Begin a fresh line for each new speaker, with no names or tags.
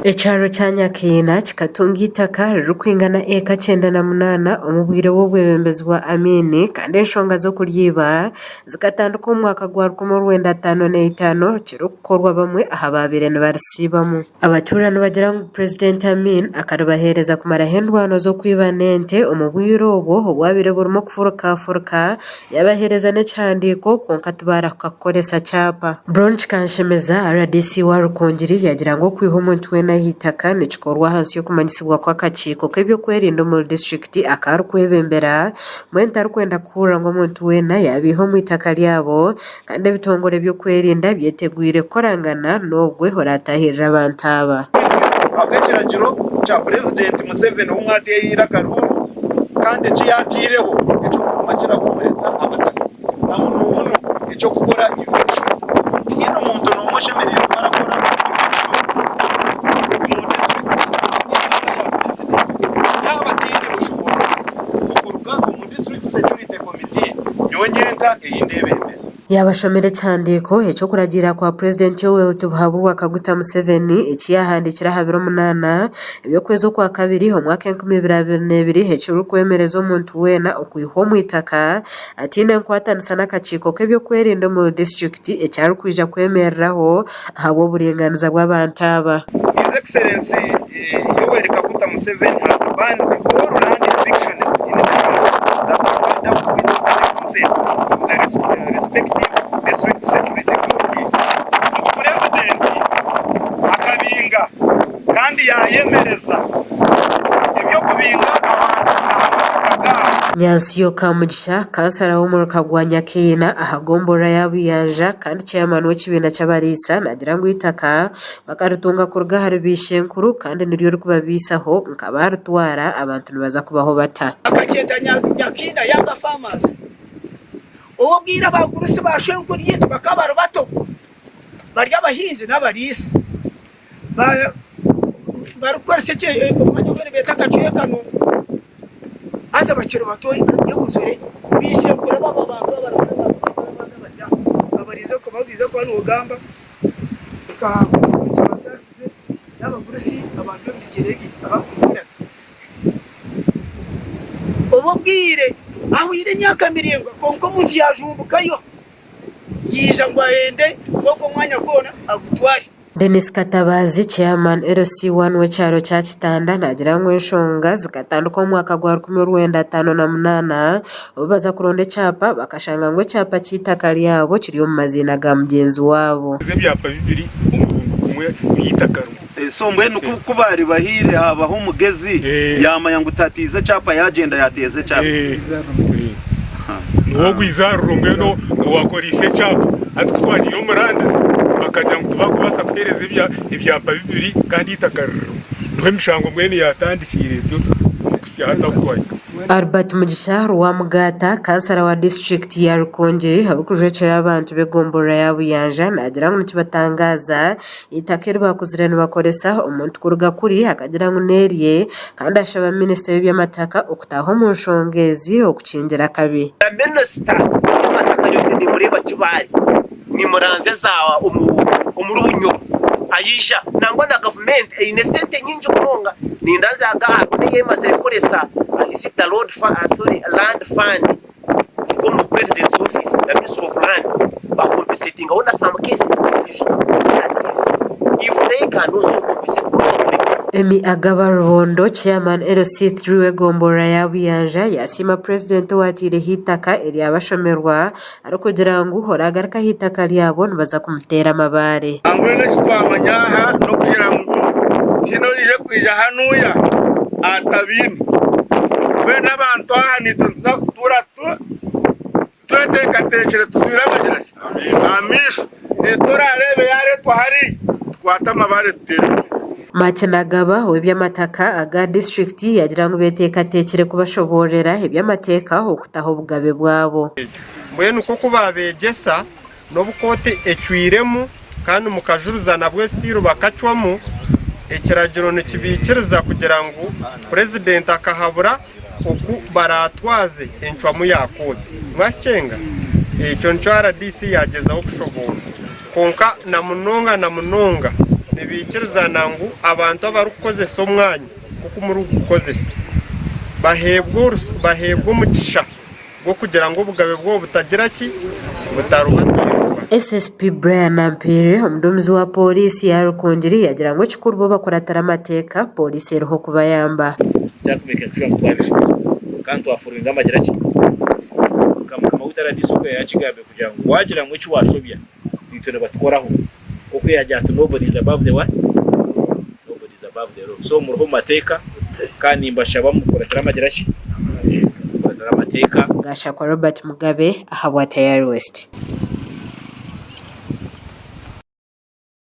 Ekyaro kya Nyakiina kikatunga eitaka ririkwingana eka 98 omu bwire bw'obwebembezi bwa Amin kandi enshonga z'okuryiba zikatandika omu mwaka gwa 1955 kirikukorwa bamwe aha baabaire nibarisiibamu. Abatuura nibagira ngu Purezidenti Amin akaribaheereza kumaraho endwano z'okwibana ente omu bwire obwo obwabaire burimu okufurukafurika yabaheereza n'ekihandiiko kwonka tibaarahuka kukoresa kyapa. Brown Kikanshemeza, rdc wa Rukungiri yaagira ngu okwiha omuntu weena aha itaka nikikorwa ahansi y'okumanyisibwa kw'akakiiko k'ebyokwerinda omuri disiturikiti aku arikwebembera mbwenu tarikwenda kuhurira ngu omuntu weena yaabaiha omu itaka ryabo kandi ebitongore by'okwerinda byetegwire kukorangana n'ogwe oraatahirire abantu aba.
Ahabw'ekiragiro kya Purezidenti Museveni ou mwateereire akaruuru kandi eki yaataireho eky'okuguma kirahuumuriza abataka na munomuno eky'okukora eviction. Tihaine omuntu n'omwe oshemereire kuba arakora eviction omu disiturikiti ahabw'embeera ya Purezidenti yaaba ataine bushoboorozi okuruga omu District Security Committee nyowe nyenka ei ndeebembera.
Yaabashomera ekihandiiko eky'okuragiira kwa Purezidenti Yoweri Tibuhaburwa Kaguta Museveni eki yaahandiikire aha biro munaana eby'okwezi Okwakabiri omwaka 2022 ekirikwemereza omuntu weena okwihwa omu itaka ataine nkwatanisa n'akakiiko k'ebyokwerinda omuri disiturikiti eki arikwija kwemereraho ahabw'oburingaaniza bw'abantu aba.
His Excellency Yoweri Kaguta Museveni has banned all land evictions in the country that are carried out without the consent of the respective district security committee. Ngu Purezidenti akabinga kandi yaayemereza eby'okubinga abantu aha mataka gaabo.
Nyansiyo Kamugisha, kansara w'omuruka gwa Nyakiina aha gomborora ya Buyanja kandi chairman w'ekibiina ky'abariisa naagira ngu eitaka Bakaritunga kuruga ahari baishenkuru kandi niryo ririkubabaisaho nka baaritwara abantu nibaza kubaho bata?
Akakyeta Nyakiina Yanga Farmers. Obu obwire abagurusi ba shwenkuru yaitu bakaba bari bato, bari abahingi n'abariisa, barikukoresa omwanya ogu nibeeta akacwekano, haza bakiri bato yebuzire baishenkuru abo abantu abari aha abariize kuba nogamba. Nka kibasaasize n'abagurusi abantu b'omu bigyere bye abarikumuhurira. Obu obwire hahwaire emyaka miraingwa kwonka omuntu yaajumbukayo yaija ngu ayende ngu ogwo mwanya gwona agutware.
Denis Katabazi, Chairman LC1 w'ekyaro kya Kitanda naagira ngu enshonga zikatandika omu mwaka gwa 1958 obu baza kuronda ekyapa bakashanga ngu ekyapa ky'eitaka ryabo kiri omu maziina ga mugyenzi waabo.
Ebyapa bibiri omurundi gumwe by'eitaka rimwe.
So mbwenu ku baaribahaire haabaho omugezi yaamanya ngu tatiize ekyapa yaagyenda yaateeza ekyapa.
Niwe ogwo eizaariro mbwenu owaakoreise ekyapa. Hati ku twagiire omu randizi bakagira ngu tibakubaasa kuheereza ebyapa bibiri kandi eitaka riri rimwe. Niho emishango mbwenu yaatandikiire etyo okuhitsya hati ahu twahika.
Albert Mugisha Rwamugaata, kansara wa disiturikiti ya Rukungiri orikujwekyera abantu b'egomborora ya Buyanja naagira ngu nikibatangaaza eitaka eri baakuzire nibakoresa omuntu kuruga kuri akagira ngu n'erye kandi ashaba minisita w'eby'amataka okutaaha omu nshonga ezi okukingira akabi.
Na minisita w'amataka Jose Nimureba Kibaale nimuranzya za omuri Bunyoro aija nangwa na gavumenti eine esente nyingi munonga nindanzya hariho neyi emazire kukoresa is it the road sorry land fund kuruga omu president's office na ministry of lands ba compensatingaho na some cases nizijuka if they can also compensate
Emmy Agaba Rubondo, Chairman LC3 w'egomborora ya Buyanja yasiima Purezidenti owaateireho eitaka eryabashomerwa Arikugira ngu oraagaruka aha itaka ryabo nibaza kumuteera amabaare.
Nambwenu eki twamanya aha n'okugira ngu tihaine oraije kwija hanuya atabiine. Mbwenu abantu aha naitwe nituza kutuura tweteekateekire tujwire amagira ki? Amaisho. Naitwe orareebe yaareetwa hariya tukwate amabaare tuteere omuntu.
Martin Agaba ow'eby'amataka aga disiturikiti yaagira ngu beteekateekire kubashoboororera eby'amateeka okutaho obugabe bwabo.
Mbwenu nk'oku baabeegyesa, n'obu kooti ecwiremu kandi mukajuriza nabwo still bakacwamu, ekiragiro nikibaikiriza kugira ngu Purezidenti akahabura oku baraatwaze encwamu ya kooti. Mwakikyenga? Ekyo nikyo rdc yaagyezaho kushoboorora. Kwonka na munonga na munonga. Nibiikirizana ngu abantu abarikukozesa omwanya nk'oku murikugukozesa baheebwe omugisha gw'okugira ngu obugabe bwabo butagira ki? Butarubatiirwa.
SSP Brian Ampiire, omuduumizi wa Pooriisi ya Rukungiri yagira ngu ekikuru bo bakuratira amateeka, Pooriisi eriho kubayamba.
Tutakumakinga sure ngu twabishohoza kandi twafollowinga amagira ki nka mukama waitu RDC oku yaakigambire kugira ngu waagira ngu eki waashobya itwe nibatukoraho nk'oku yaagira ati nobody is above the what? Nobody is above the law so muriho omu mateeka kandi nimbashaba mukuratire amagira ki? Mukuratire amateeka.
Gashakwa Robert Mugabe ahabwa Tayari West.